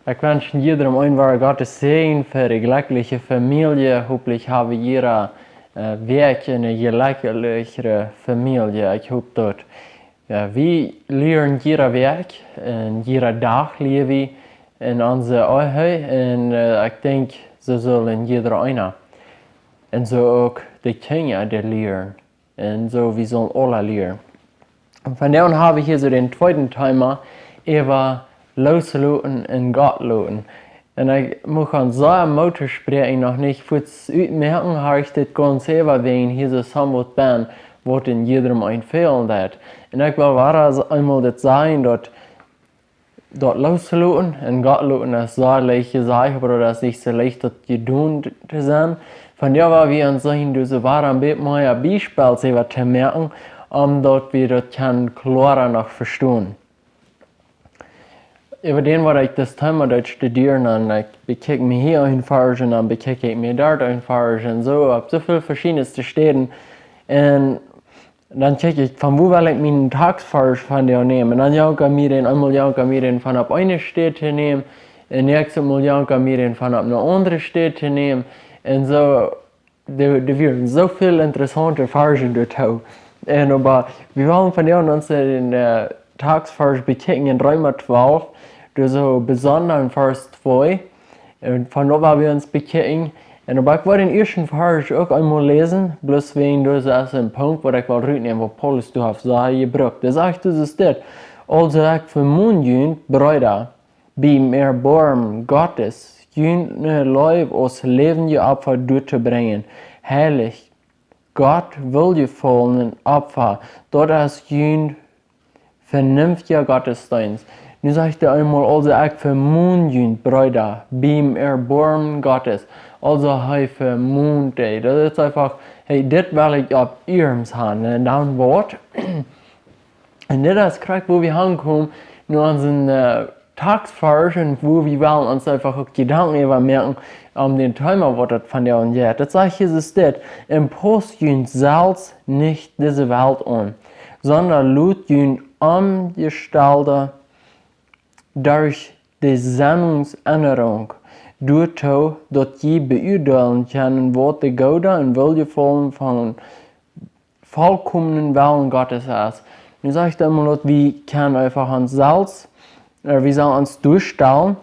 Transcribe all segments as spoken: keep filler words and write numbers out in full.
Ekj wensch jiedrem een woaren Gottes Säajen fa de jlekjliche Famielje. Hopentlich hab wie jieda, äh, Wäakj eene jlekjlichere Famielje. Ekj hop daut. Jo, wie lieren jieda Wäakj, un jieda Dach lia wie en onse Ehe, un, äh, ekj denkj, soo sull jieda eena. Un soo uk de Kjinja, dee lieren. Un soo, wie sellen aula lieren. Un vondoag hab wie hia soo dän tweeden Thema, äwa loosloten un Gott loten. Un ekj mucht aun sea Moot toospräakjen, noch nich fuaz utmoaken, hab ekj dit gaunz äwa wäajen hia soo somewhat benn, waut en jiedrem een fälen deit. Un ekj well wada eemol dit sajen, daut daut loosloten un Gott loten es sea leicht jesajcht, oba daut es nich soo leicht daut jedonen to sennen. Vondoag woa wie ons seenen, dise wada een bät mea Biespels äwa to moaken, om daut wie daut kjennen kloara noch vestonen. Äwa dän, waut ekj dit Thema deed studieren, un ekj bekjikj mie hia een Varsch, un dan bekjikj ekj mie doa een Varsch, un soo opp soo väl veschiedne Städen. Un dan kjikj ekj, von wua well ekj mienen Taktvarsch vondoag nämen? Un dan jankat mie dän, eemol jankat mie dän von opp eene Städ to nämen, un näakjstet Mol jankat mie dän von opp eene aundre Städ to nämen. Un soo, doa, doa wieren soo väl interessaunte Varschen doatoo. Un oba, wie wellen vondoag ons dän, äh, Taktvarsch bekjikjen en Reema twalf, doa soo besonda en Varsch twee. Un von doa woa wie ons bekjikjen. Un oba ekj well dän ieeschten Varsch uk eemol läsen, bloos wäajen doa es een Punkt, waut ekj well rutnämen, waut Paulus doa haft sea jebrukt. Hee sajcht, daut es dit: "Aulsoo ekj vemoon junt, Breeda, biem Erboarmen Gottes, june Leew aus läwendje Opfa doatobrinjen, heilich, Gott wohlgefallnet Opfa, daut es jun vernünftiga Gottesdeenst." Nu sajcht hee eemol, "Aulsoo ekj vemoon junt, Breeda, biem Erboarmen Gottes." Aulsoo hee vemoont dee. Daut es eefach, hey, dit well ekj opp iernst haben. Un dan waut? Un dit es krakjt, wua wie hankomen, no onsen, äh, Taktvarsch, wua wie wellen ons eefach uk Jedanken äwa moaken, om dän Thema, waut daut vondoag jeit. Daut sajcht Jesus dit: "Un paust junt selfst nich dise Welt aun, sonda lot junt omjestalden derch de Sennungsendrunk doatoo, daut jie beuadeelen kjennen, waut de goode un wohlgefallne un volkomne Wellen Gottes es." Nu sajcht hee eemol, daut wie kjennen eefach ons selfst, äh, wie sellen ons derchstalen.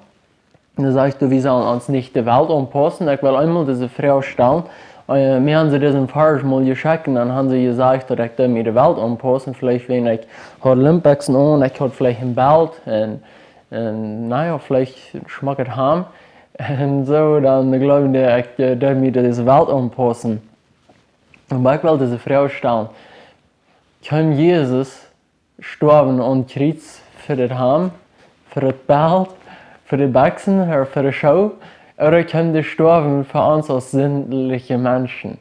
Dan sajcht hee, wie sellen ons nich de Welt aunpaussen. Ekj well eemol dise Froag stalen. Äh, mie haben see disen Varsch mol jeschekjt, dan haben see jesajcht, daut ekj deed mie de Welt aunpaussen. Veleicht wäajen ekj haud Lumpen aun, ekj haud veleicht een Belt un, un, na jo, veleicht een schmocket Hemd. Un soo, dan jleewen dee, ekj, äh, deed mie dise Welt aunpaussen. Oba ekj well dise Froag stalen: Kjeem Jesus stoawen aum Kjriez fa daut Hemd, fa daut Belt, fa de Bikjsen, ooda fa de Schoo, ooda kjeem hee stoawen fa ons aus sindliche Menschen?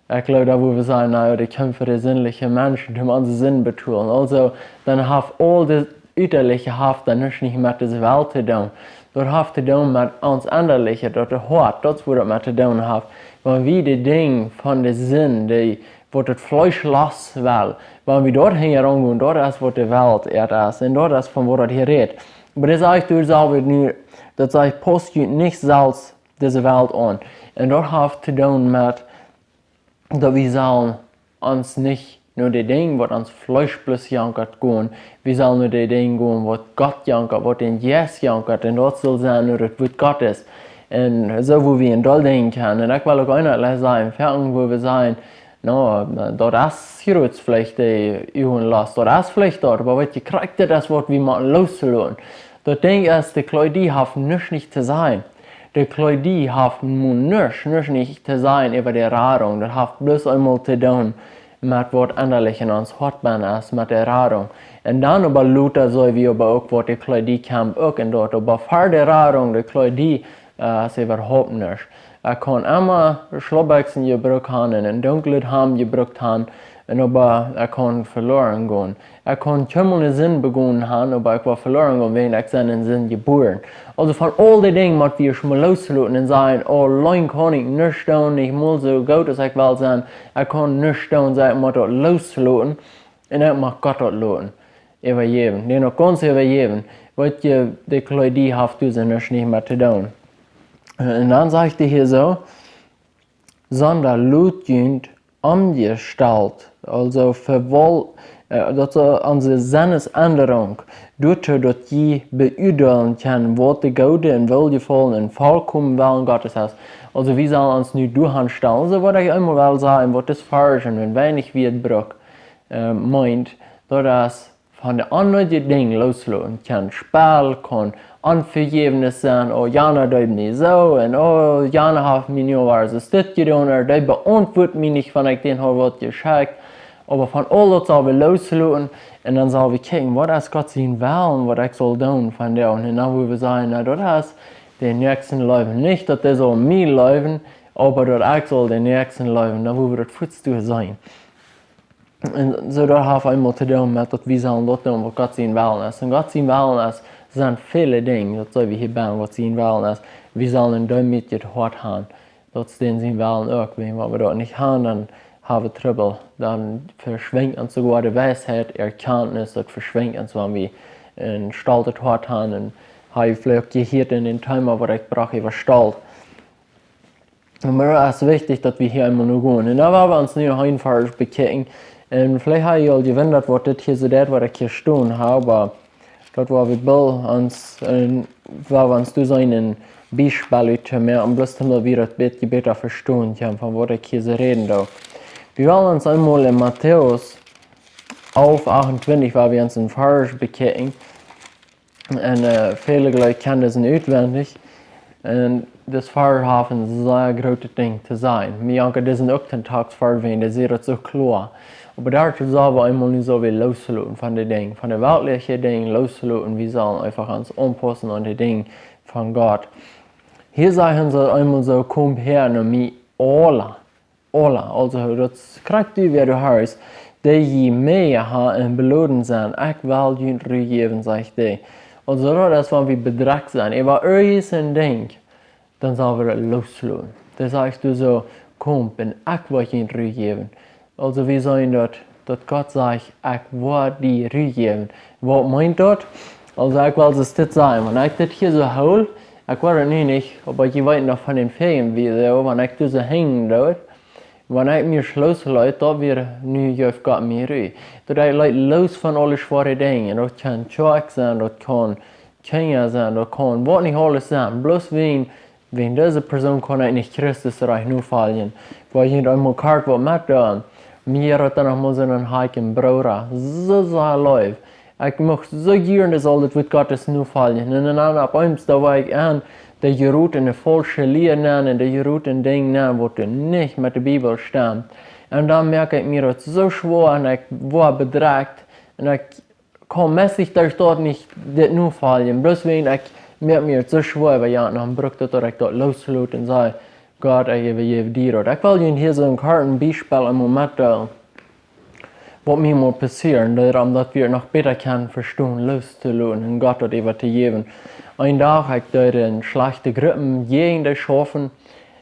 Ekj jleew, daut wudd wie sajen, na jo, hee kjeem fa de sindliche Menschen, om onse Sind betolen. Aulsoo, dan haft aul dit Utaliche haft dan nuscht nich met dise Welt to doonen. Daut haft to doonen met ons Ennaliche, daut de Hoat, daut es, wua daut met to doonen haft. Wan wie de Dinja von de Sind, dee, waut daut Fleesch lost well, wan wie doa hinjaraun gonen, daut es, waut de Welt ieescht es. Un daut es, von waut daut hia rät. Oba dit sajcht, du sust nu, daut sajcht, paust junt nich selfst dise Welt aun. Un daut haft to doonen met, daut wie sellen ons nich no de Dinja, waut ons Fleesch bloos jankat, gonen. Wie sellen no de Dinja gonen, waut Gott jankat, waut dän Jeist jankat. Un daut saul sennen, no daut Wuat Gottes. Un soo, wua wie en dol denkjen kjennen. Un ekj well uk eena sajen, fa irjentwäm, wua wie sajen, na, daut es jrots veleicht de Uagenlast, daut es veleicht daut, oba waut jie kjrieen, daut es, waut wie motten loosloten. Daut Dinkj es, de Kjleeda haft nuscht nich to sajen. De Kjleeda haft nu nuscht, nuscht nich to sajen äwa de Radunk. Daut haft bloos eemol to doonen met waut ennalich en ons Hoat bennen es, met de Radunk. Un dan oba lota seen wie oba uk, waut de Kjleeda kjemt uk en daut. Oba ver de Radunk, de Kjleeda, äh, es äwahaupt nuscht. Ekj kaun emma Schlaubbikjsen jebrukt haben un een dunklet Hemd jebrukt haben, un oba ekj kaun veloaren gonen. Ekj kaun kjeenmol eene Sind begonen haben, oba ekj woa veloaren gonen, wäajen ekj sie en Sind jebuaren. Aulsoo von aul dee Dinja mott wie ieescht mol loosloten un sajen, "Oh, auleen kaun ekj nuscht doonen, nich mol soo goot aus ekj well sennen. Ekj kaun nuscht doonen," saj ekj, mott daut loosloten. Un ekj mott Gott daut loten. Äwajäwen. Dän uk gaunz äwajäwen. Weet jie, de Kjleeda haft doa nuscht nich met to doonen. Un dan sajcht hee hia soo: Sonda lot junt omjestalt, aulsoo vewal-, äh, daut es onse Sennesenderunk, doatoo daut jie beuadeelen kjennen, waut de goode un welljefollne un volkomne Wellen Gottes es. Aulsoo, wie sellen ons nu doahan stalen. Soo waut ekj emol well sajen, waut dis Varsch en weinich wieet brukt, äh, meent, daut es von de onneedje Dinja loosloten kjennen. Spell kaun Onvejäwnis sennen, oh, jana deed mie soo, un oh, jana haft mie nu aul soo dit jedonen, ooda dee beauntwuat mie nich, wan ekj dän haud waut jeschekjt. Oba von aul daut sell wie loosloten, un dan sell wie kjikjen, waut es Gott sien Wellen, waut ekj saul doonen von doa. Un dan woa wie sajen, na, daut es dän Näakjsten leewen. Nich daut dee saul mie leewen, oba daut ekj saul dän Näakjsten leewen. Dan woa wie daut fuaz doa seenen. Un soo, daut haft emol to doonen met daut wie sellen daut doonen waut Gott sien Wellen es. Un Gott sien Wellen es, sent väle Dinja, daut see wie hia bie waut sien Wellen es. Wie sellen een deemootjet Hoat haben. Daut es dän sien Wellen uk. Wan wie daut nich haben, dan haben wie Trubbel. Dan veschwinjt ons soogoa de Weisheit, Erkjantnis, daut veschwinjt ons, wan wie een stoltet Hoat haben. Un hab jie veleicht uk jehieet en dän Thema, waut ekj brocht, äwa Stolt. Oba daut es wichtich, daut wie hia emol no gonen. Un dan woa wie ons nu noch een Varsch bekjikjen. Un veleicht hab jie aul jewundat, waut dit hia soo deit, waut ekj hia stonen hab, oba daut woa wie bie ons, un woa wie ons doa seenen een Biespel utmoaken, bloos daut wie daut bät bäta vestonen kjennen, von waut ekj hia soo räden doo. Wie wellen ons emol en Matäus alf achtuntwintich, woa wie ons een Varsch bekjikjen. Un, äh, väle, jleew ekj, kjennen disen utwendich. Un dis Varsch haft een sea grootet Dinkj to sajen. Mie jankat disen uk dän Tekst ver, wiels dee sajcht daut soo kloa. Oba doa sell wie emol nu soo väl loosloten von de Dinja, von de weltliche Dinja loosloten. Wie sellen eefach ons aunpaussen aun de Dinja von Gott. Hia sajcht hee soo emol soo: Komt häa no mie aula. Aula, aulsoo, daut krakjt dee, wäa doa es, dee jie Meed haben un beloden sent, ekj well junt Ru jäwen, sajcht hee. Aulsoo, daut es, wan wie bedrekjt sent äwa irjent een Dinkj, dan sell wie daut loosloten. Dee sajcht doa soo: Komt un ekj woa junt Ru jäwen. Aulsoo, wie seenen daut, daut Gott sajcht: Ekj woa die Ru jäwen. Waut meent daut? Aulsoo, ekj well soo dit sajen, wan ekj dit hia soo hool, ekj weet daut nu nich, oba jie weeten noch von dän väajen Video, wan ekj doa soo henjen deed, wan ekj mie schlooten leet, daut wia nu, jeef Gott mie Ru. Daut ekj leet loos von aule schwoare Dinja. Daut kaun Kjoakj sennen, daut kaun Kjinja sennen, daut kaun waut nich aules sennen. Bloos wäajen, wäajen dise Persoon kaun ekj nich Christus rajcht nofoljen. Wua jie emol kort waut met doonen. Mie haud daut dan noch mol soo een Heilja Brooda, soo sea leef. Ekj mucht soo jieren, daut aul daut Wuat Gottes nofoljen. Un dan opp eemol, doa wia ekj aun, dee jereet en de faulsche Lia nenn, un dee jereet en Dinja nenn, waut doa nich met de Bibel stemt. Un dan moak ekj mie daut soo schwoa, un ekj woa bedrekjt, un ekj kaun meist derch daut nich dit nofoljen. Bloos wäajen ekj moak mie daut soo schwoa, oba jo, dan brukt daut, daut ekj daut loosloot un saj: Gott, ekj äwajäw die daut. Ekj well junt hia soo een kort Biespel emol metdeelen, waut mie mol passieed, daut, om daut wie noch bäta kjennen vestonen, loostoloten un Gott daut äwa to jäwen. Een Dach, ekj deed en schlajchte Gruppen jäajen dee schaufen.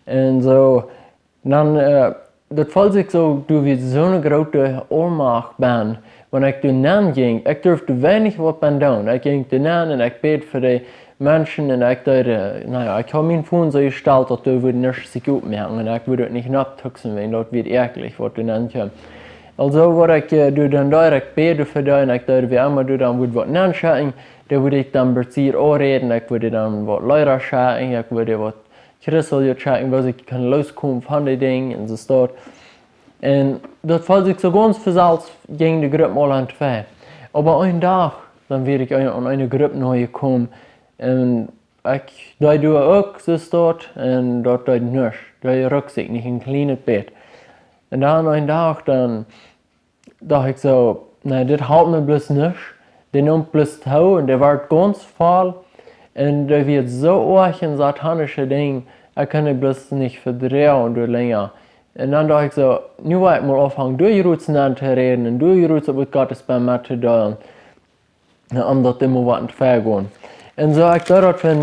Un soo, dan, äh, daut feeld sikj soo, du wieescht soo eene groote Ollmacht bennen. Wan ekj doa nenn jinkj, ekj durfd weinich waut bennen doonen. Ekj jinkj doa nenn un ekj bäd fa dee Menschen un ekj deed, äh, na jo, ekj haud mien Phone soo jestalt, daut doa wudd nuscht sikj oppmoaken. Un ekj wudd daut nich nopptuxen, wiels daut wia äakjlich, waut doa nenn kjeem. Aulsoo, waut ekj, äh, doa dan deed, ekj bäd fa dee un ekj deed, wäa emma doa dan wudd waut nenn schekjen, dee wudd ekj dan bie sikj aunräden, ekj wudd dan waut Leeda schekjen, ekj wudd waut Christel je checken, woo see kunnen looskomen von dee Dinja un soo waut. Un daut feeld sikj soo gaunz von selfst, jinkj de Grupp mol aun twee. Oba een Dach, dan wia ekj aun, aun eene Grupp nojekomen. Un ekj deed doa uk soo waut, un daut deed nuscht. Dee ruck sikj nich een kjlienet bät. Un dan een Dach, dan docht ekj soo, nä, dit halpt mie bloos nuscht. Dee nemt bloos too un dee woat gaunz voll. Un dee wia soo oajch en satanische Dinja, ekj kunn daut bloos nich vedroagen doa lenja. Un dan docht ekj soo, nu well ekj mol aunfangen, doa jrots nenn to räden un doa jrots opp Gott sien Wort to doonen. Un om daut emma waut to vegonen. Un soo, ekj deed daut fa,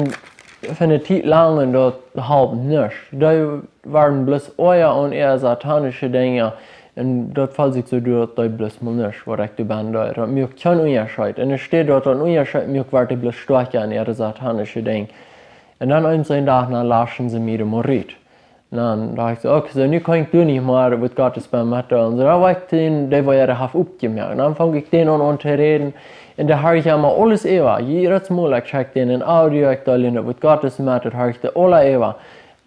fa eene Tiet lang un daut holp nuscht. Dee wieren bloos oaja un ea satanische Dinja. Un daut felt sikj soo, daut deed bloos mol nuscht, waut ekj doa benne deed. Daut muak kjeen Unjascheet. Un enne Städ daut daut een Unjascheet muak, wort dee bloos stoakja en äare satanische Dinj. Un dan eemol een Dach, dan laschen see mie de Morit. Un dan docht ekj soo, okay, soo, nu kaun ekj doa nich mea waut Gott es bie mie to doonen. Soo, dan wia ekj dän, dee wia äare haft oppjemoakt. Un dan funk ekj dän aun, aun to räden. Un dee haud ekj emma aules äwa. Jiedet Mol, ekj schekjt dän een Audio, ekj deed dän waut Gott es met, daut haud ekj dee aula äwa.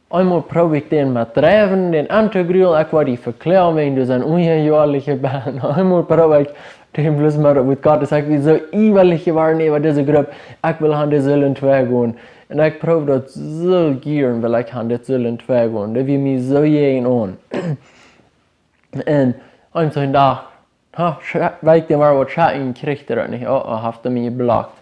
Eemol proow ekj dän met dreiwen, dän auntogrolen, ekj wull dee vekloagen, wäajen dee sent unjejoaliche Band. Eemol proow ekj dän bloos met waut Gott es, ekj wia soo iewrich jeworden äwa dise Grupp, ekj wull han, dee sullen twei gonen. Un ekj proow daut soo jieren, wull ekj han, dee sullen twei gonen. Daut wia mie soo jäajen aun. Un eemol een Dach, ha, scha-, wia ekj dän mau waut schekjen, kjrieech ekj daut nich. Oh, oh, haft hee mie jeblockt.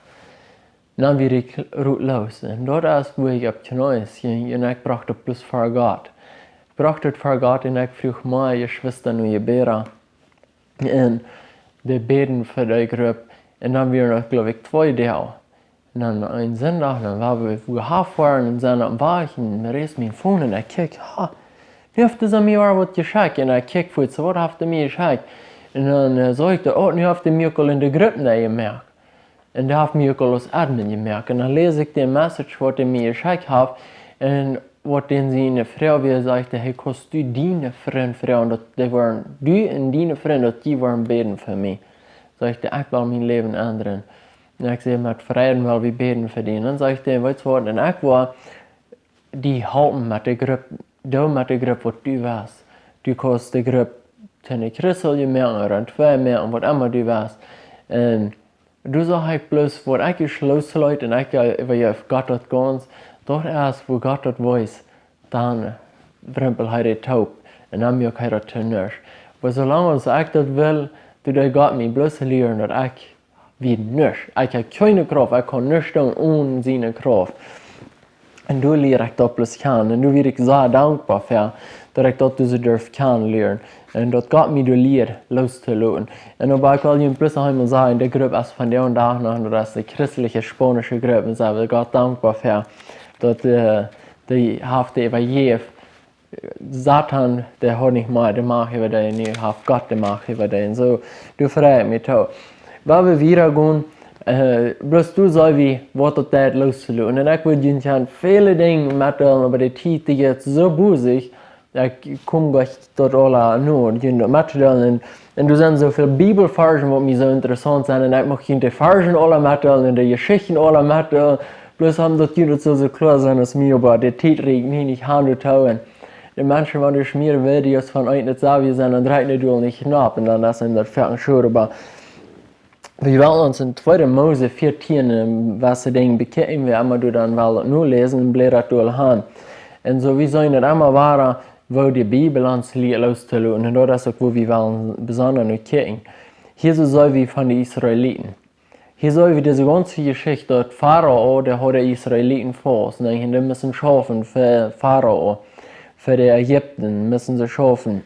Un dan wia ekj rutloos. Un daut es, wua ekj opp Kjnees jinkj, un ekj brocht daut bloos ver Gott. Ekj brocht daut ver Gott un ekj fruach miene Jeschwista no Jebera. Un dee bäden fa dee Grupp. Un dan wieren daut, jleew ekj, twee Doag. Un dan een Sindach, dan wieren wie wua han foaren un sent aum Wajch un dan ringt mien Phone un ekj kjikj, ha, nu haft dee mie waut jeschekjt. Un ekj kjikj fuaz, soo, waut haft hee mie jeschekjt? Un dan, äh, sach ekj daut, oh, nu haft hee mie uk aul enne Grupp nenjemoakt. Un dee haft mie uk aul aus Admin jemoakt. Un dan läs ekj dän Message, waut hee mie jeschekjt haft. Un waut dän siene Fru wia, sajcht hee, hey, kaust du diene Frind froagen, daut dee wudden, du un diene Frind, daut dee wudden bäden fa mie. Sajcht hee, ekj well mien Läwen endren. Un ekj säd, met Freiden well wie bäden fa die. Un dan sajcht hee, weetst waut, un ekj woa die halpen met de Grupp, doo met de Grupp waut du west. Du kaust de Grupp to eene Christel moaken, ooda een twee moaken, waut emma du west. Un doa sach ekj bloos, waut ekj jeschloten haud, un ekj, äh, äwajeef Gott daut gaunz, daut es, wua Gott daut wees, dan, äh, wrimpelt hee daut toop. Un dan muak hee daut to nuscht. Oba soo lang aus ekj daut wull, doo dee Gott mie bloos lieren, daut ekj wia nuscht. Ekj haud kjeene Krauft, ekj kunn nuscht doonen one siene Krauft. Un doa lieed ekj daut bloos kjanen. Un doa wia ekj sea dankboa fa, daut ekj daut doa soo durf kjanen lieren. Un daut Gott mie doa lieed, loos to loten. Un oba ekj well junt bloos noch eemol sajen, dee Grupp es vondoag dän Dach noch, daut es de christelje spaunische Grupp. Un sie wie Gott dankboa fa, daut, äh, dee haft dee äwajäft. Soton, dee haud nich mea de Macht äwa dee, nu haft Gott de Macht äwa dee. Un soo, doa frei ekj mie too. Wan wie wieda gonen, äh, bloos doa sach wie, waut daut deed loos to loten. Un ekj wull junt väle Dinja metdeelen, oba de Tiet, dee jeit soo busy, ekj kom nich daut aules no, junt daut mettodeelen. Un, un doa sent soo väl Bibelvarzen, waut mie soo interessaunt sent. Un ekj mucht junt de Varzen aule metdeelen un de Jeschichten aule metdeelen. Bloos om daut junt daut sull soo kloa sennen aus mie, oba de Tiet rieekjt mie nich aun doatoo. Un de Menschen, wan dee mea Videos von eent daut soo wie sent, dan drekjt dee doa nich knapp. Un dan es daut foaken schwoa, oba wie wellen ons en tweede Mose vieetieen, ähm, waut see Dinja bekjikjen, wie emma doa dan wellen noläsen un bläden doa han. Un soo, wie seenen daut emma wada, woo de Bibel ons lieet loos to loten. Un daut es uk, wua wie wellen besonda no kjikjen. Hia soo sach wie von de Israeliten. Hia sach wie dise gaunze Jeschicht, daut Farao, dee haud de Israeliten faust, nä? Un dee musten schaufen fa Farao, fa de Ägipta musten see schaufen.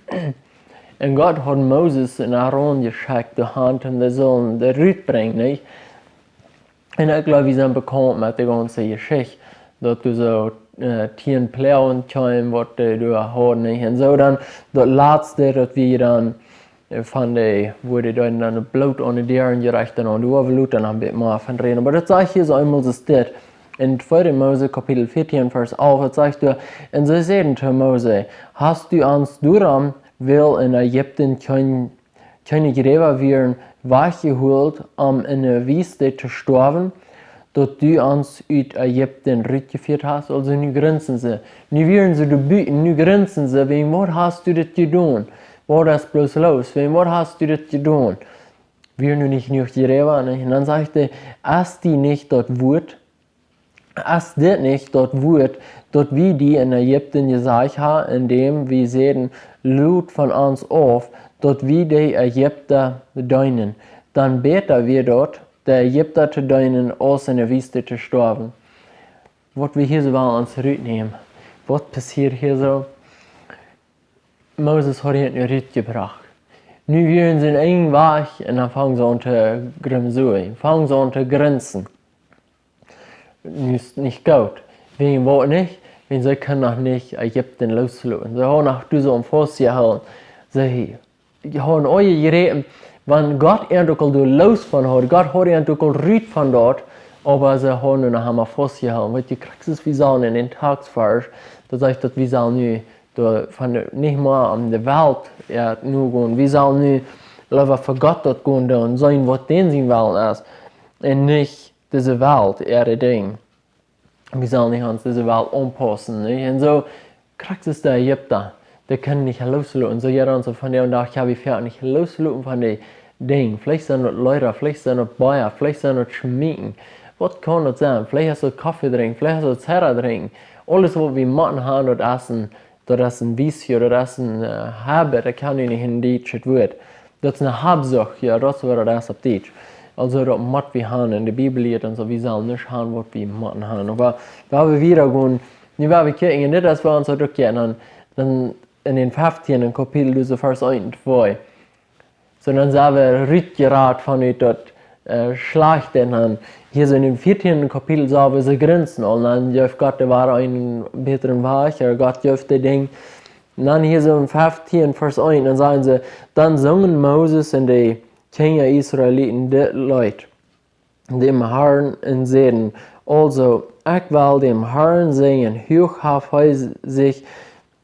Un Gott haud Moses un Aaron jeschekjt, doa han, un dee sullen dee rutbrinjen, nä? Un ekj jleew, wie sent bekaunt met de gaunze Jeschicht, daut doa soo, äh, tieen Ploagen kjeemen, waut dee doa hauden, nä? Un soo dan, daut latste, daut wia dan, äh, von dee, wua dee dan daut Bloot aun de Däaren jerecht un aun de Oaweluten noch een bät mea von räden. Oba daut sajcht hia soo eemol soo dit. En tweede Mose Kapitel vieetieen, Varsch alf, daut sajcht doa: Un see säden to Mose: Hast du ons doarom, wiels en Ägipten kjeene, kjeene Jräwa wieren, wajchjeholt, om en de Wiest to stoawen, daut du ons ut Ägipten rutjefieet hast? Aulsoo nu grinsen see. Nu wieren see doa buten, nu grinsen see, wäajen waut hast du dit jedonen? Waut es bloos loos? Wäajen waut hast du dit jedonen? Wieren nu nich jenuach Jräwa, nä? Un dan sajcht hee: Es dit nich daut Wuat, es dit nich daut Wuat, daut wie die en Ägipten jesajcht haben, en däm wie säden: Lot von ons auf, daut wie de Ägipta deenen? Dan bäta wia daut, de Ägipta to deenen, aus en de Wiest to stoawen. Waut wie hia soo wellen ons rutnämen. Waut passieet hia soo? Moses haud an rutjebrocht. Nu wieren see en een Wajch un dan fungen see aun to grumsen, fungen see aun to grinsen. Nu es nich goot. Wäajen waut nich? Wäajen see kunnen noch nich Ägipten loosloten. See hauden noch doa soo aun faustjehoolen. See hauden aul jeräten, wan Gott an uk aul doa loos von haud, Gott haud an uk aul rut von doa, oba see hauden noch emma faustjehoolen. Weetst, krakjt soo aus wie sajen en dän Takjstvarsch, daut sajcht daut wie sellen nu doa von de, nich mea aun de Welt, jo, nu gonen. Wie sellen nu leewa fa Gott daut gonen doonen, seenen waut dän sien Wellen es. Un nich dise Welt, äare Dinja. Wie sellen nich ons dise Welt aunpaussen, nich? Un soo, krakjt soo aus de Ägipta, dee kunnen nich loosloten. Soo, jo, dan soo von dän Dach, jo, wie woaren nich loosloten von dee Dinja. Veleicht sent daut Leeda, veleicht sent daut Bia, veleicht sent daut Schmecken. Waut kaun daut sennen? Veleicht es daut Koffe drinkjen, veleicht es daut Zera drinkjen. Aules waut wie motten haben, daut es een, daut es een Vicio, daut es een, äh, Habit, ekj kaun nu nich en Dietsch daut Wuat. Daut es eene Habsucht, jo, daut es waut daut es opp Dietsch. Aulsoo, daut mott wie haben, en de Bibel lieet ons, daut wie sellen nich haben waut wie motten haben. Oba wan wie wieda gonen, nu wan wie kjikjen, un dit es waut ons uk jeit, dan, dan en dän feftienden Kapitel, doa soo Varsch eent un twee. Soo, dan sent wie rutjerat von ut daut, äh, Schlajchte. Un dan hia soo en dän viertienden Kapitel sent wie soo grinsen aul. Dan jeft Gott dee wada eenen bätren Wajch, jo, Gott jeft dee Dinja. Un dan hia soo en feftieen Varsch eent, dan sajen see, dan sungen Moses un de Kjinja Israeliten dit Leet däm Harn un säden: Aulsoo, ekj well däm Harn sinjen, huach haft hee sikj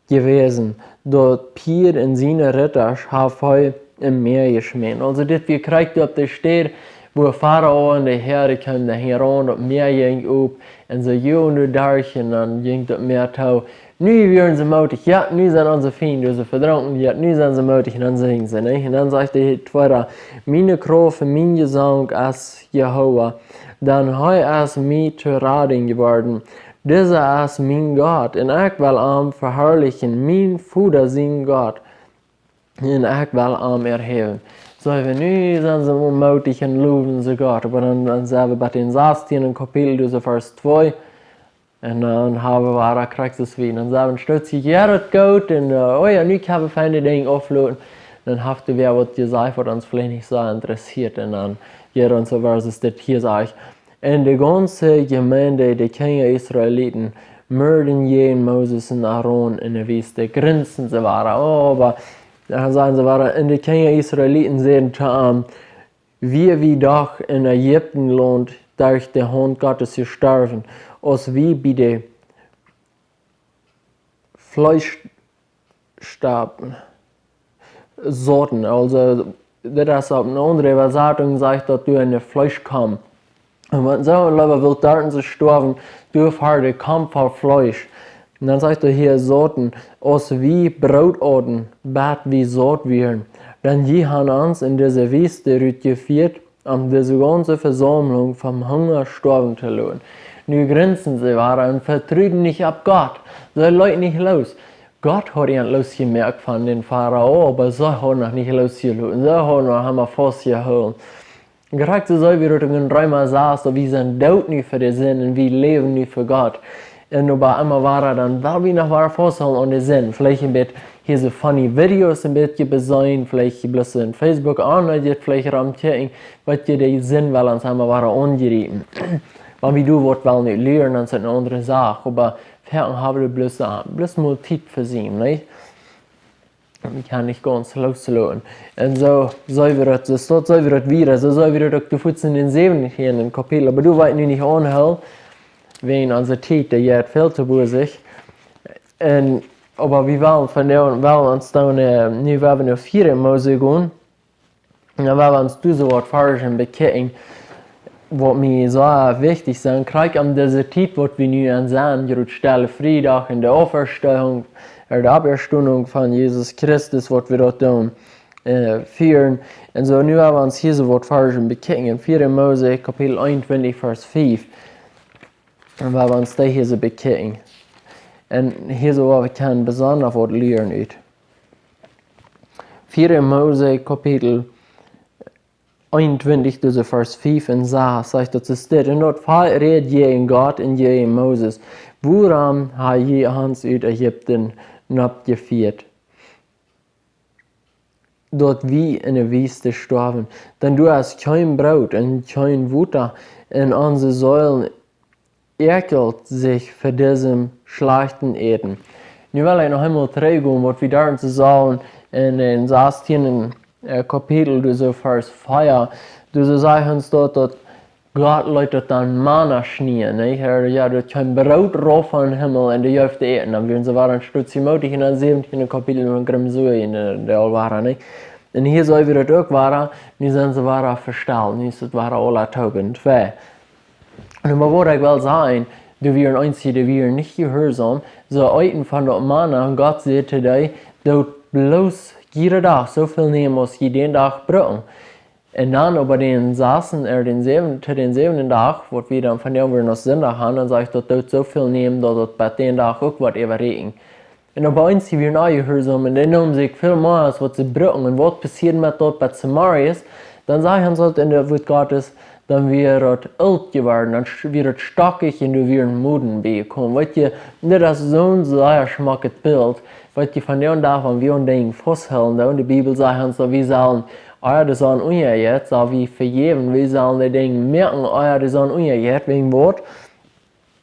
jewäsen, daut Pieed un siene Rittasch haft hee em Mäa jeschmäten. Aulsoo, dit wia krakjt opp de Städ, wua Farao un de Häa kjeemen, de Häa, daut Mäa jinkj op, un see joagen doa derch, un dan jinkj daut Mäa too. Nu wieren see mootich, jo, nu sent onse Fiend, dee see vedrunken, jo, nu sent see mootich, un dan sinjen see, nä? Un dan sajcht de Tweeda: Miene Krauft un mien Jesank es Jehowa, dan hee es mie to Raden jeworden. Disa es mien Gott, un ekj well am veharlichen, mien Voda sien Gott, un ekj well am erhäwen. Soo, wan nu sent see mootich un lowen see Gott, oba dan, dan sent wie bie dän sastienden Kapitel, doa soo Varsch twee, un dan haben wie wada krakjt soo aus wie. Dan sent wie een Stootje, jo, daut goot, un, äh, oh jo, nu kjenn wie fein de Dinja aufloten. Dan haft hee wada waut jesajcht, waut ons veleicht nich soo interessieet, un dan, jo, dan soo, waut es dit hia, sajcht: Un de gaunze Jemeent, de Kjinja Israeliten, murrden jäajen Moses un Aaron en de Wiest, grinsten see wada. Oh, oba dan sajen see wada, un de Kjinja Israeliten säden to am: Wieren wie doch en Ägiptenlaunt derch de Haunt Gottes jestorwen, aus wie bie de Fleesch stapen, sauten. Aulsoo, dit es opp eene aundre Äwasatunk, sajcht daut, doa en de Fleesch kjeemen. Un wan see leewa wullen doa jestorwen, doa wia de Kaump fa Fleesch. Un dan sajcht hee hia, sauten, aus wie Broot auten, bat wie saut wieren. Dan jie haben ons en dise Wiest rutjefieet, om dise gaunze Vesaumlunk von Hunga stoawen to loten. Nu grinsten see wada un vetruden nich opp Gott. See leeten nich loos. Gott haud an loosjemoakt von dän Farao, oba see hauden noch nich loosjeloten. See hauden noch emma faustjehoolen. Krakjt soo aus wie daut en Reema sass, daut wie sent doot nu fa de Sind un wie läwen nu fa Gott. Un oba emma wada dan, well wie noch wada fausthoolen aun de Sind. Veleicht een bät hia soo funny Videos een bät beseenen, veleicht bloos en Facebook aun, daut jie veleicht romkjikjen, waut jie de Sind well ons emma wada aunjriepen. Wan wie doa waut wellen nu lieren, dan es daut eene aundre Sach. Oba foaken haben wie bloos, ah, bloos mol Tiet fa sennen, nä? Wie kjennen nich gaunz loosloten. Un soo, soo wia daut, soo soo wia daut wieda, soo soo wia daut uk doa fuats en dän säwentienden Kapitel. Oba doa well ekj nu nich aunhoolen, wäajen onse Tiet, dee jeit väl to busy. Un, oba wie wellen vondoag, wellen ons dan, äh, nu wada no vea Mose gonen. Un dan well wie ons doa soo waut Varschen bekjikjen, waut mie soo wichtich sent, krakjt om dise Tiet, waut wie nu aun sent, jrod Stelle Friedach un de Auferstehung, äh, de Auferstehung von Jesus Christus, waut wie doa doonen, äh, fieren. Un soo, nu well wie ons hia soo waut Varschen bekjikjen. En vea Mose, Kapitel eenuntwintich, Varsch fiew. Un well wie ons dee hia soo bekjikjen. Un hia soo waut wie kjennen besonda waut lieren ut. Vea Mose, Kapitel eenuntwintich, doa soo Varsch fiew un sas, sajcht daut soo steit: Un daut Volkj räd jäajen Gott un jäajen Moses: Wuarom hab jie ons ut Ägipten noppjefieet, daut wie en de Wiest stoawen? Dan doa es kjeen Broot un kjeen Wota, un onse Seelen äakjelt sikj ver disem schlajchten Äten. Nu well ekj noch eemol trigjgonen, waut wie doa soo sajen, En dän sastieenden Kapitel, doa soo Varsch vea, doa soo sajcht ons daut, daut Gott leet daut dan Mana schnieen, nich? Hee, jo, daut kjeem Broot rauf vom Himmel un dee jeef to äten. Dan wieren see wada een Stootje moodich en dän säwentieenden Kapitel un gremsua en de, de aul wada, nich? Un hia seen wie daut uk wada, nu sent see wada vestalt, nu es daut wada aula toop en twee. Un oba waut ekj well sajen, dee wieren eenje, dee wieren nich jehuarsom, see eeten von daut Mana, un Gott säd to dee: Doot bloos jieda Dach soo väl nämen aus jie dän Dach brucken. Un dan oba dän sasten, ea, dän säwen-, to dän säwenden Dach, waut wie dan vondoag wudden aus Sindach han, dan sajcht daut: Doot soo väl nämen, daut daut bie dän Dach uk woat äwarieekjen. Un oba eenje wieren onjehuarsom un dee neemen sikj väl mea aus waut see brucken. Un waut passieed met daut bie Zemarius? Dan sajcht ons daut en daut Wuat Gottes, dan wia daut oolt jeworden, dan sch-, wia daut stoakjich un doa wieren Moden biejekomen. Weet jie, dit es soon sea schmocket Bilt. Weet jie, vondoag, wan wie aun Dinja fausthoolen, dan, de Bibel sajcht ons daut wie sellen, ea de Sonn unjajeit, sell wie vejäwen, wie sellen de Dinja moaken, ea de Sonn unjajeit, wäajen waut?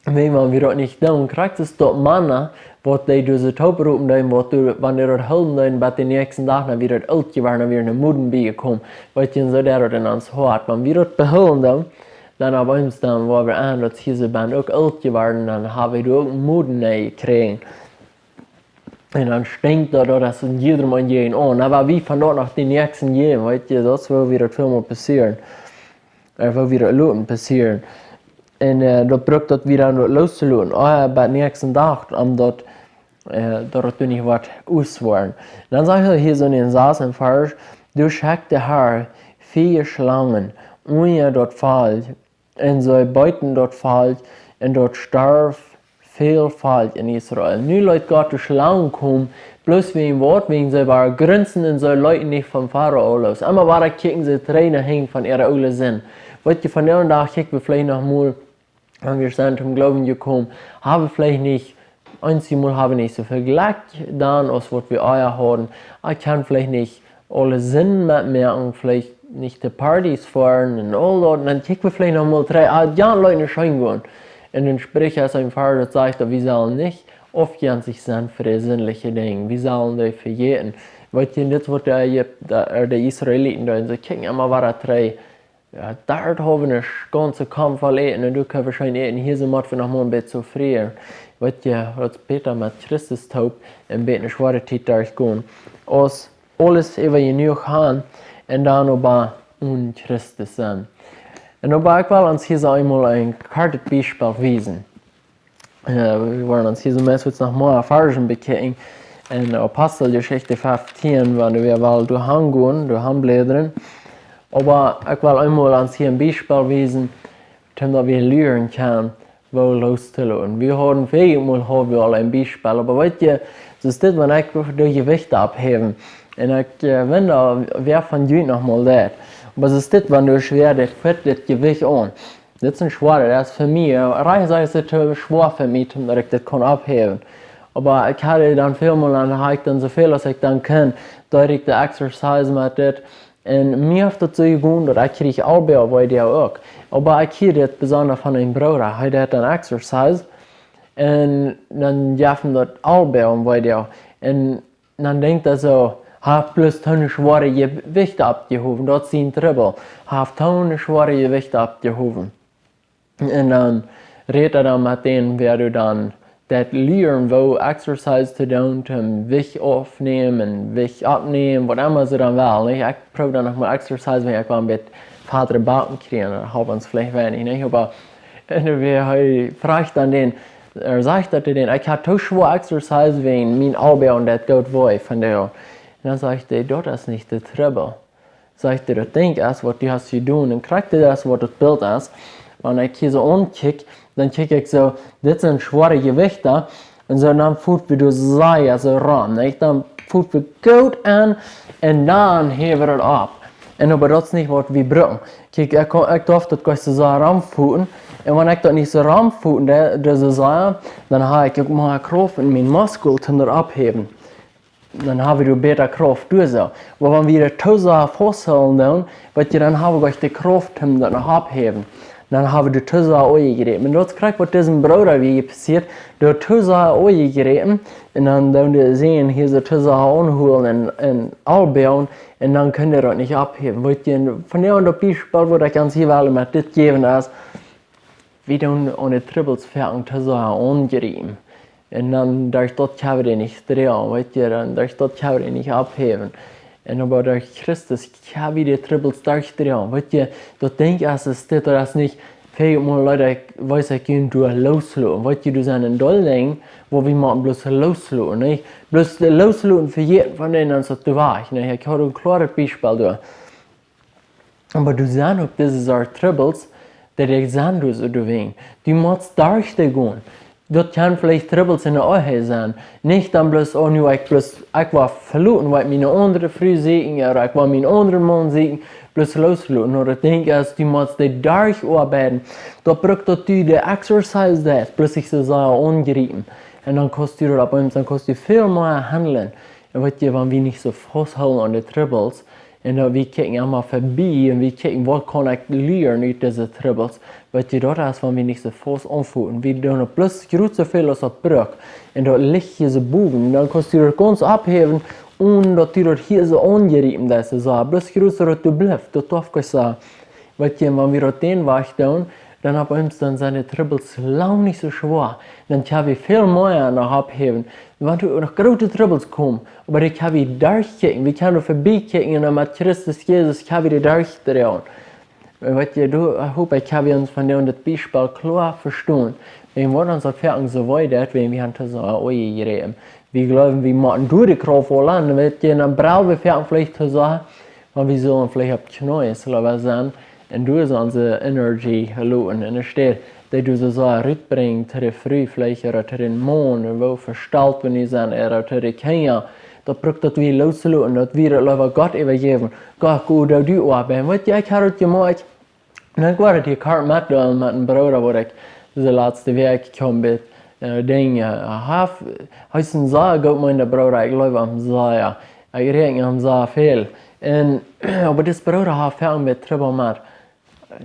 Wäajen wan wie daut nich doonen, krakjt es daut Mana, waut dee doa soo toopropen deeden, waut dee, wan dee daut hilden deeden, bat dän näakjsten Dach, dan wia daut oolt jeworden, dan wieren de Moden biejekomen. Weet jie, un soo deit daut en ons Hoat. Wan wie daut behoolen doonen, dan opp eemol dan, woa wie aun, daut hia soo bie uk oolt jeworden, dan ha wie doa uk Moden jekjräajen. Un dan stinkjt daut, daut es en jiedrem aun jäajen aun. Oba wie von daut noch dän näakjsten jäwen, weet jie, daut es woo wie daut väl mol passieren. Ea, woo wie daut loten passieren. Un, ea, daut brukt daut wie dan daut loostoloten, ea, bie dän näakjsten Dach, om daut, ea, daut et doa nich woat aus woaren. Dan sajcht hee hia soo en dän sasten Varsch: Doa schekjt de Har vea Schlangen unja daut Volkj, un see beeten daut Volkj, un doa storf väl Volkj en Israel. Nu leet Gott de Schlangen komen, bloos wäajen waut? Wäajen see wieren grunzen un see leeten nich vom Farao loos. Emma wada kjikjen see trigj no hinjen von äare oole Sind. Weet jie, vondoag kjikj wie veleicht noch mol, wan wie sent toom Gloowen jekomen, ha wie veleicht nich, eenjemol ha wie nich soo väl Jlekj dan aus waut wie ea hauden. Ekj kaun veleicht nich aule Sind metmoaken, veleicht nich de Partys foaren un aul daut. Un dan kjikj wie veleicht noch mol trigj, ah, jo, Leute, nich scheen gonen. Un dan spricht hee een Varsch, daut sajcht, daut wie sellen nich aufjenstich sennen fa de sindliche Dinja. Wie sellen dee vejäten. Weet jie, dit waut de Ägip-, de, de Israeliten deeden, see kjikjen emma wada trigj, jo, doa haben wie een gaunzen Kaump voll Äten un doa kjenn wie scheen äten. Hia soo motten wie noch mol een bät soo frieren. Weet jie, daut es bäta met Christus toop een bät eene schwoare Tiet derchgonen, aus aules äwa jenuach han un dan oba onen Christus sennen. Un oba ekj well ons hia soo eemol een kortet Biespel wiesen. Ea, wie woaren ons hia soo meist noch mea Varschen bekjikjen en Aposteljeschicht feftieen, wan wie wellen doa hangonen, doa hanbläden. Oba ekj well eemol ons hia een Biespel wiesen, toom daut wie lieren kjennen, woo loostoloten. Wie hauden väl mol, hauden wie aul een Biespel, oba weet jie, soo es dit, wan ekj de Jewichte opphäw. Un ekj, ea, wan doa wäa von junt noch mol deit. Oba soo es dit, wan du schwoa, dit fett dit Jewicht aun. Dit es een schwoaret, daut es fa mie, ea, rajcht es dit too schwoa fa mie, toom daut ekj dit kaun opphäwen. Oba ekj ha dan väl mol aun, ha ekj dan soo väl aus ekj dan kaun, daut ekj de Exercise met dit. Un mie haft daut soo jegonen, daut ekj kjrieech Ellenboag wee doa uk. Oba ekj hia dit besonda von een Brooda, hee deit dan Exercise. Un dan jeft am daut Ellenboag wee doa. Un dan denkjt hee soo, hee haft bloos too schwoare Jewichte oppjehowen, daut es sien Trubbel. Hee haft too schwoare Jewichte oppjehowen. Un dan rät hee dan met dän, wäa doa dan daut lieren, woo Exercise to doonen, toom Jewicht aufnämen un Jewicht oppnämen, waut emma see dan wellen, nich? Ekj proow dan noch mol Exercise, wan ekj well een bät fadre Backen kjrieen, dan hab ekj veleicht weinich, nich? Oba, un wäa hee frajcht dan dän, ea sajcht daut to dän, ekj ha too schwoa Exercise, wäajen mien Ellenboag un daut deit goot wee von doa. Un dan sajcht hee, daut es nich de Trubbel. Sajcht hee, daut Dinkj es, waut du hast jedonen. Un krakjt dit es, waut daut Bilt es. Wan ekj hia soo aun kjikj, dan kjikj ekj soo, dit sent schwoare Jewichte. Un soo, dan foten wie doa sea soo rom, nich? Dan foten wie goot aun. Un dan häwen wie daut opp. Un oba daut es nich, waut wie brucken. Kjikj, ekj kaun, ekj darf daut goanich soo sea romfoten. Un wan ekj daut nich soo romfoten doo, doo soo sea, dan ha ekj uk mea Krauft en miene Muskeln toom daut opphäwen. Dan ha wie doa bäta Krauft doa soo. Oba wan wie daut too sea fausthoolen doonen, weet jie, dan ha wie goanich de Krauft toom daut noch opphäwen. Dan haben wie de Tüsa aunjegräpen. Un daut es krakjt waut disen Brooda wia passieet. De Tüsa aunjegräpen. Un dan doonen de Säajen hia de Tüsa aunhoolen un, un aunbooen. Un dan kunn hee daut nich opphäwen. Weet jie, von doa daut Biespel, waut ekj ons hia well met dit jäwen es, wie doonen aun de Trubbels foaken Tüsa aunjriepen. Un dan derch daut kjenn wie dee nich droagen, weet jie, dan derch daut kjenn wie dee nich opphäwen. Un oba derch Christus kjenn wie de Trubbels derchdroagen, weet jie, daut Dinkj es, es dit, daut es nich, väl mol Leet, ekj, wees ekj junt doa loosloten, weet jie, doa sent een Deel Dinja, wua wie motten bloos loosloten, nich? Bloos loosloten, vejäten von dän, dan es daut wajch, nich? Ekj haud een kloaret Biespel doa. Oba doa sent uk dise Sort Trubbels, dee doa sent, doa soo doawäajen. Du motst derch dee gonen. Daut kjennen veleicht Trubbels enne Ehe sennen. Nich dan bloos, oh, nu ekj bloos, ekj woa veloten, woa ekj mie eene aundre Fru sieekjen, ooda ekj woa mie eenen aundren Maun sieekjen, bloos loosloten. Nä, daut Dinkj es, du motst dee derchoabeiden. Daut brukt daut du dee Exercise deist, bloos sikj soo sea aunjriepen. Un dan kaust du daut opp eemol, dan kaust du väl mea handlen. Un weet jie, wan wie nich soo fausthoolen aun de Trubbels, un daut wie kjikjen emma verbie, un wie kjikjen, waut kaun ekj lieren ut dise Trubbels, weet jie, daut es, wan wie nich soo faust aunfoten. Wie doonen daut bloos jrod soo väl aus daut brukt, un daut licht hia soo bowen. Dan kaust du daut gaunz opphäwen, onen daut du daut hia soo aunjriepen deist, soo, bloos jrod soo daut doa blift, daut darf ekj sajen. Weet jie, wan wie daut dän Wajch doonen, dan opp eemol, dan sent de Trubbels lang nich soo schwoa. Dan kjenn wie väl mea noch opphäwen. Wan doa noch groote Trubbels komen, oba dee kjenn wie derchkjikjen, wie kjennen doa verbie kjikjen un dan met Christus Jesus kjenn wie dee derchdroagen. Weet jie, doa, ekj hop, ekj hab ons von dit Biespel kloa vestonen. Wäajen waut ons daut foaken soo wee deit, wäajen wie haben Tüsa aunjegräpen. Wie jleewen, wie motten doa de Krauft aul aun, weet jie, dan braulen wie foaken veleicht Tüsa, wan wie sellen veleicht opp Kjneeen sellen sennen, un doa es onse Energie loten. Enne Städ, dee doa soo sea rutbrinjen to de Fru veleicht, ooda to dän Maun, un woo vestalt wie nu sent, ooda to de Kjinja. Daut brukt daut wie loosloten, daut wie daut leewa Gott äwajäwen. Gott, go du de Oabeit. Weet jie, ekj hab daut jemoakt. Un ekj woa daut hia kort metdeelen met een Brooda, waut ekj dise latste Wäakj kjeem bie, äh, Dinja, äh, haft, hee es een sea goot meenende Brooda, ekj leew am sea. Ekj räakjen am sea väl. Un, oba dis Brooda haft väl met Trubbel met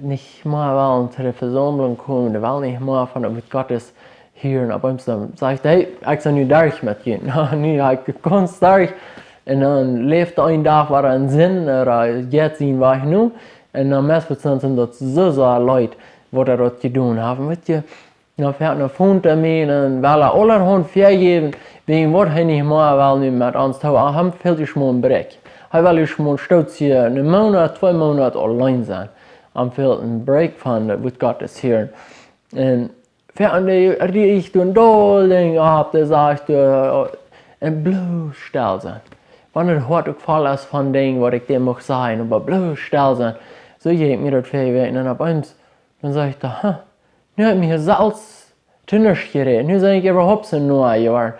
nich mea wellen to de Vesaumlunk komen, dee well nich mea von daut Wuat Gottes hieren. Opp eemol dan sajcht hee: "Hey, ekj sie nu derch met junt." Nu, nu, ekj kaun derch. Un dan läft hee eenen Dach wada en Sind, ooda jeit sienen Wajch nu. Un dan meist woat daut soo sea leet, waut hee daut jedonen haft. Un weet jie, dan foat hee no Funk to mie un well hee aulahaunt väajäwen, wäajen waut hee nich mea well nu met ons too. Hee haft väl to schmoen Break. Hee well nu schmoen stoot hia eenen Moonat, twee Moonat auleen sennen. Hee well een Break von daut Wuat Gottes hieren. Un foaken dee, dee ekj doa een Deel Dinja opp, dee sajcht, äh, un bloos stell sennen. Wan daut Hoat uk voll es von Dinja, waut ekj dee mucht sajen, oba bloos stell sennen. Soo jeit mie daut väl wajch. Un opp eemol, dan sajcht hee: "Ha, nu hab ekj mie selfst to nuscht jerät. Nu sie ekj äwahaupt soo noa jeworden."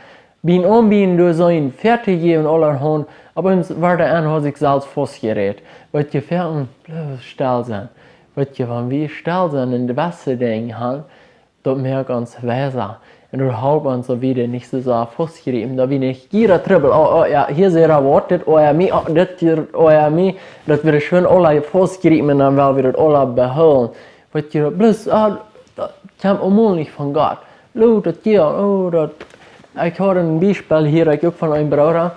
Biem aunbieden doa sien Väa to jäwen aulahaunt, opp eemol wort hee aun, haud sikj selfst faustjerät. Weet jie, foaken bloos stell sennen. Weet jie, wan wie stell sennen un de baste Dinja han, daut moakt ons weisa. Un daut halpt ons, daut wie dee nich soo sea faustjriepen, daut wie nich jieda Trubbel, oh, oh, jo, hia es waut, dit, oh jo, mie, oh, dit hia, oh jo, mie, daut wie daut schwind aula faustjriepen un dan well wie daut aula behoolen. Weet jie, bloos, ah, daut kjemt aulemol nich von Gott. Lot daut hia, oh, daut, ekj haud een Biespel hia, ekj uk von een Brooda,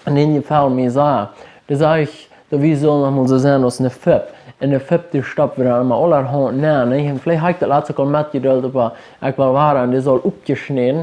un dän jefoll mie sea. Dee säd, daut wie sellen noch mol soo sennen aus eene Fipp. Un de Fipp, dee stopp wie dan emma aulahaunt nenn, nä? Un veleicht hab ekj daut latst uk aul metjedeelt, oba ekj well wada, un dee saul oppjeschnäden.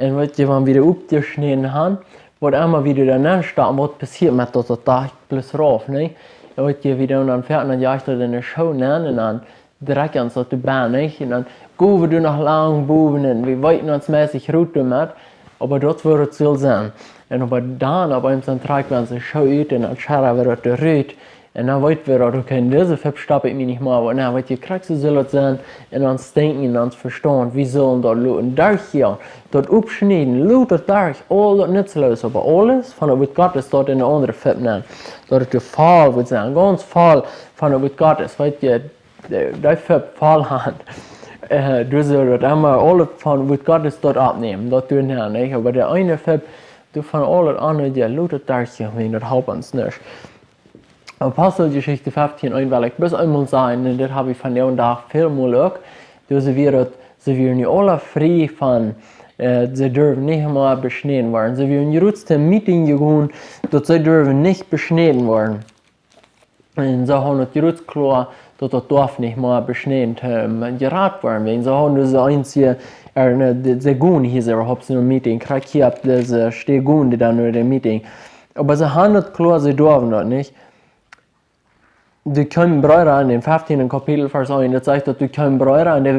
Un weet jie, wan wie dee oppjeschnäden han, waut emma wie doa nenn stoppen, waut passieet met daut, daut Dach bloos rauf, nä? Un weet jie, wie doonen dan foaken, dan jeit daut enne Schoo nenn, un dan drekjt ons daut doa benn, nich? Un dan go wie doa noch lang bowen un wie weeten ons meist rut doamet, oba daut woat daut sull sennen. Un oba dan, opp eemol dan trakjen wie onse Schoo ut un dan scheren wie daut doa rut. Un dan weeten wie daut, okay, en dise Fipp stopp ekj mie nich mea, oba nu, weet jie, krakjt soo sull daut sennen en ons Denkjen, en ons Vestaunt. Wie sellen daut loten derchgonen, daut oppschnieden, lot daut derch, aul daut nutzlooset, oba aules von daut Wuat Gottes doa enne aundre Fipp nenn. Daut et doa voll woat sennen, gaunz voll von daut Wuat Gottes, weet jie, dee, dee Fipp voll han. Äh, du sust daut emma aules von Wuat Gottes doa oppnämen, daut du nich, nä? Oba dee eene Fipp, du von aules aundre, jo, lot daut doa gonen, daut halpt ons nich. Aposteljeschicht feftieen eent well ekj bloos eemol sajen, un dit hab ekj vondoag väl mol uk. Doa see wieren, see wieren nu aula frie von, äh, see durwen nich mea beschnäden woaren. See wieren jrods to een Meeting jegonen, daut see durwen nich beschnäden woaren. Un see hauden daut jrods kloa, daut daut Doaf nich mea beschnäden, ähm, jerat woaren. Wan see hauden dise eensje, äh, ne, dee, see gonen hia äwahaupt no een Meeting, krakjt hia opp dise Städ gonen dee dan no dän Meeting. Oba see hauden daut kloa, see durwen daut nich. Doa kjeemen Breeda en dän feftieenden Kapitel, Varsch eent, daut sajcht, daut doa kjeemen Breeda un dee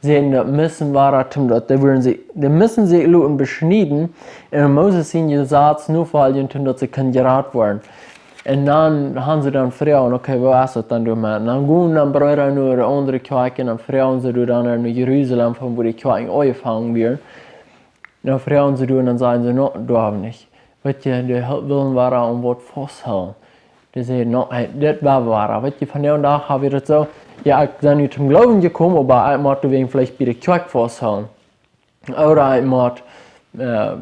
säden, daut musten wada, toom daut, dee wudden sikj, dee musten sikj loten beschnieden un Moses sien Jesaz nofoljen, toom daut see kunnen jerat woaren. Un dan hauden see dan Froagen, okay, woo es daut dan doamet? Un dan gonen dan Breeda no de aundre Kjoakjen un dan froagen see doa dan no Jerusalem, von wua de Kjoakjen aunjefongen wieren. Dan froagen see doa un dan sajen see, no, doa hab wie nich. Weet jie, dee hel-, wullen wada aun waut fausthoolen. Dee säden, no, hey, dit woa wie wada. Weet jie, vondoag hab wie daut soo, jo, ekj sie nu toom Gloowen jekomen, oba ekj mott doawäajen veleicht bie de Kjoakj fausthoolen. Ooda ekj mott, äh,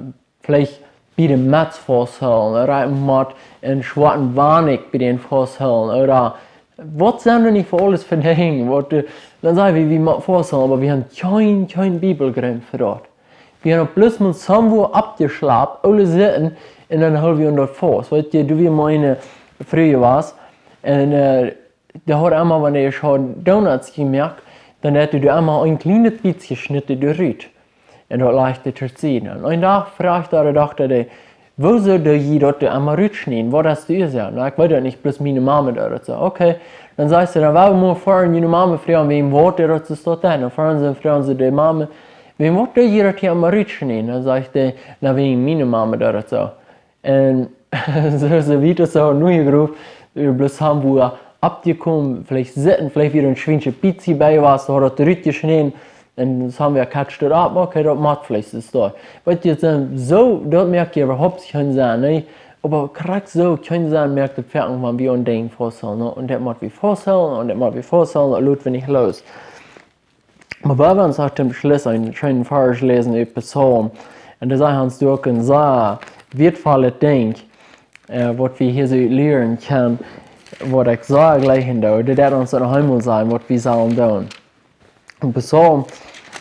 veleicht bie de Metz fausthoolen, ooda ekj mott een schwoaten Wanikj bie dän fausthoolen, ooda waut sent doa nich fa aules fa Dinja, waut, äh, dan saj wie, wie motten fausthoolen, oba wie haben kjeen, kjeen Bibelgrund fa daut. Wie haben bloos mol somewhere aufjeschlapt, aule Sitten, un dan hoolen wie aun daut faust. Weet jie, doa wia mol eene Fru jewast, un, äh, dee haud emma, wan see haud Donuts jemoakt, dan haud see doa emma een kjlienet bät jeschnitten doa rut. Un daut lajcht see to sied. Un een Dach fruach äare Dochta dee, woo soo doo jie daut doa emma rutschnieden? Waut es de Uasoak? No, ekj weet daut nich, bloos miene Mame deed daut soo. Okay, dan sajcht see, dan woa wie mol foaren june Mame froagen, wäajen waut dee daut soo steit. Dan foaren see, froagen see de Mame, wäajen waut doo jie daut hia emma rutschnieden? Dan sajcht dee, no, wäajen miene Mame deed daut soo. Un soo, soo wiet aus soo, nu jie grof, wie bloos haben, wua aufjekomen, veleicht sitten, veleicht wia een schwienschet bät bie jewast, haud daut rutjeschnäden, un dan haben wie kjatsch daut opp, okay, daut mott veleicht soo stonen. Weet jie, daut sent soo, daut moakt äwahaupt kjeen Senn, nä? Oba krakjt soo kjeen Senn moakt daut fa ons, wan wie aun Dinja fausthoolen, no? Un daut mott wie fausthoolen, un daut mott wie fausthoolen, daut lot wie nich loos. Oba wie wellen ons toom Schluss eenen scheenen Varsch läsen ut Psalm. Un doa sajcht ons uk een sea wieetvollet Dinkj, äh, waut wie hia soo lieren kjennen, waut ekj sea jlikjen doo. Dit deit ons noch eemol sajen, waut wie sellen doonen. En Psalm,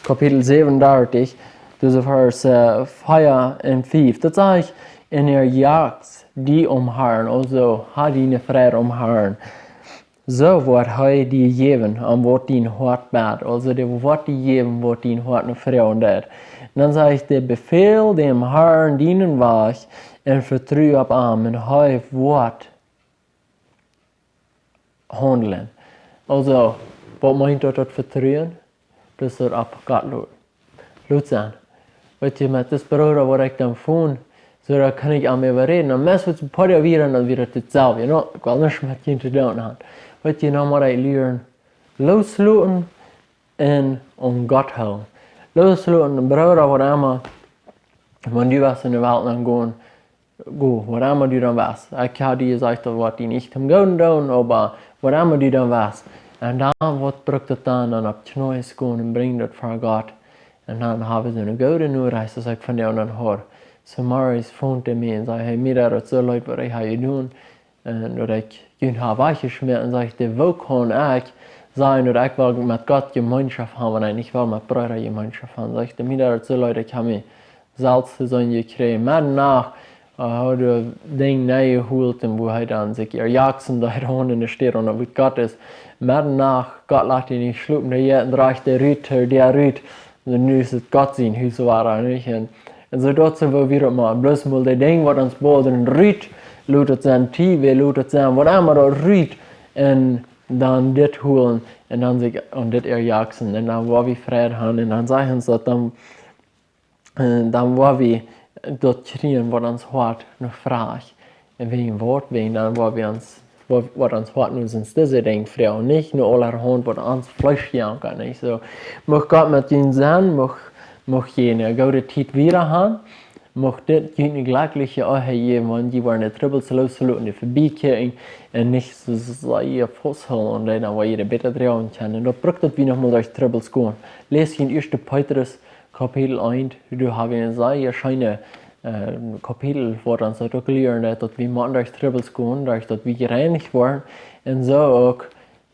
Kapitel säwenundartich, dise Varsch, äh, vea un fief. Daut sajcht, un erjagst die om Harn, aulsoo ha diene Freid om Harn. Soo woat hee die jäwen, om waut dien Hoat bäd. Aulsoo, dee woat die jäwen, waut dien Hoat no froagen deit. Un dan sajcht hee, befäl däm Harn dienen Wajch un vetru opp am, un hee woat haundlen. Aulsoo, waut meent daut, daut vetruen? Daut es daut opp Gott loten. Lot sennen. Weet jie, met dis Brooda, waut ekj dan funk, soo, doa kunn ekj aun mie äwaräden. Un meist waut see poa Doag wieren, dan wia daut daut selwje. No, ekj well nuscht met junt to doonen haben. Weet jie, nu mott ekj lieren, loosloten un aun Gott hoolen. Loosloten, Brooda, waut emma, wan du west enne Welt nenn gonen, go, waut emma du dan west. Ekj ha die jesajcht, daut woat die nich toom Gooden doonen, oba waut emma du dan west. Un dan, waut brukt daut dan? Dan opp Kjnees gonen un brinjen daut ver Gott. Un dan hab wie soone goode Norecht, aus ekj von dee aundre hia. Soo zemorjes funk hee mie un säd, hey, mie deit daut soo leet, waut ekj ha jedonen. Un daut ekj junt ha wajchjeschmäten, sajcht hee, woo kaun ekj sajen, daut ekj well met Gott Jemeenschoft haben, wan ekj nich well met Breeda Jemeenschoft haben? Sajcht hee, mie deit daut soo leet, ekj ha mie selfst to seenen jekjräajen. Met Nacht, äh, haud hee Dinja nenjeholt un wua hee dan sikj erjaxen deed, aun enne Städ, aun daut Wuat Gottes. Met Nacht, Gott lat dee nich schlopen, dee jeit un drajcht dee rut, dee rut. Un nu es et Gott sien Hus wada, nich? Un, un soo daut sent wie wada mol, bloos mol dee Dinja, waut ons bodren, rut, lot et sennen, T V, lot et sennen, waut emma daut, rut. Un dan dit holen, un dan sikj aun dit erjaxen, un dan woa wie Freid haben, un dan saj ons daut dan, äh, dan woa wie daut kjrieen, waut ons Hoat no frajcht. Un wäajen waut, wäajen dan woa wie ons, woa, waut ons Hoat no sent dise Dinja froagen, nich no aulahaunt, waut ons Fleesch jankat, nich? Soo, mucht Gott met junt sennen, mucht, mucht jie eene goode Tiet wieda haben, mucht dit junt eene jlekjliche Ehe jäwen, wan jie woaren de Trubbels loosloten, dee verbie kjikjen, un nich soo, soo sea fausthoolen, un dan woa jie dee bäta droagen kjennen. Un daut brukt daut wie noch mol derch Trubbels gonen. Läst jie en Ieeschte Petrus, Kapitel eent, doa hab wie eene sea scheene Kapitel, waut ons daut uk lieren deit, daut wie motten derch Trubbels gonen, derch daut wie jereinicht woaren. Un soo uk,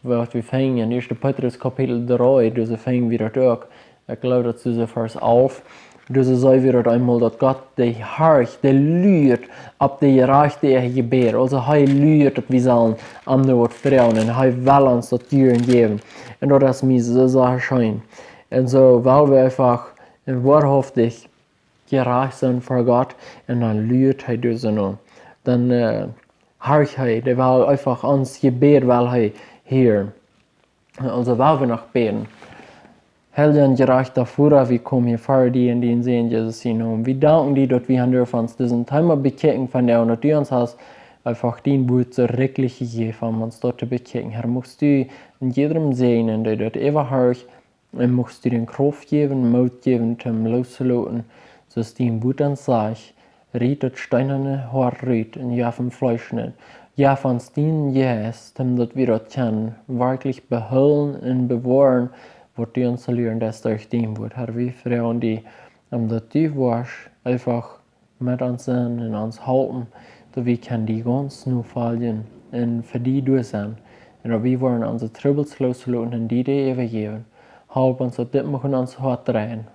waut wie finjen en ieeschte Petrus Kapitel dree, doa soo finjen wie daut uk. Ekj jleew daut es soo Varsch alf. Doa soo seenen wie daut eemol, daut Gott, de Harr, dee luat opp de Jerajchte äa Jebäd. Aulsoo hee luat, daut wie sellen am no waut froagen. Un hee well ons daut jieren jäwen. Un daut es mie soo, soo scheen. Un soo, wiels wie eefach un woarhauftich jerajcht sent ver Gott, un dan luat hee doa soo no. Dan horcht hee, dee well eefach ons Jebäd well hee hieren. Aulsoo well wie noch bäden. Heilja un jerajchta Voda, wie komen hia ver die en dienen Sän Jesus sien Nomen. Wie danken die, daut wie han derwen ons disen Thema bekjikjen von die, un daut du ons hast eefach dien Wuat soo rikjlich jejäft, om ons daut to bekjikjen. Harr, muchst du en jiedrem säajnen, dee daut äwahorcht, un muchst du dän Krauft jäwen, Moot jäwen, toom loos to loten, soo aus dien Wuat ons sajcht: Riet daut steenane Hoat rut un jeff am Fleesch nenn. Jeff ons dienen Jeist, toom daut wie daut kjennen werkjlich behoolen un bewoaren, waut du ons lieren deist derch dien Wuat. Harr, wie froagen die, om daut du woascht eefach met ons sennen un ons halpen, daut wie kjennen die gaunz nofoljen un fa die doa sennen. Un daut wie woaren onse Trubbels loos loten un die dee äwajäwen. Halp ons, daut dit mucht en ons Hoat dreien.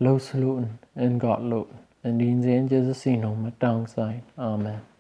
Loos loten un Gott loten. En dienen Sän Jesus sien Nomen, met Dank sajen. Amen.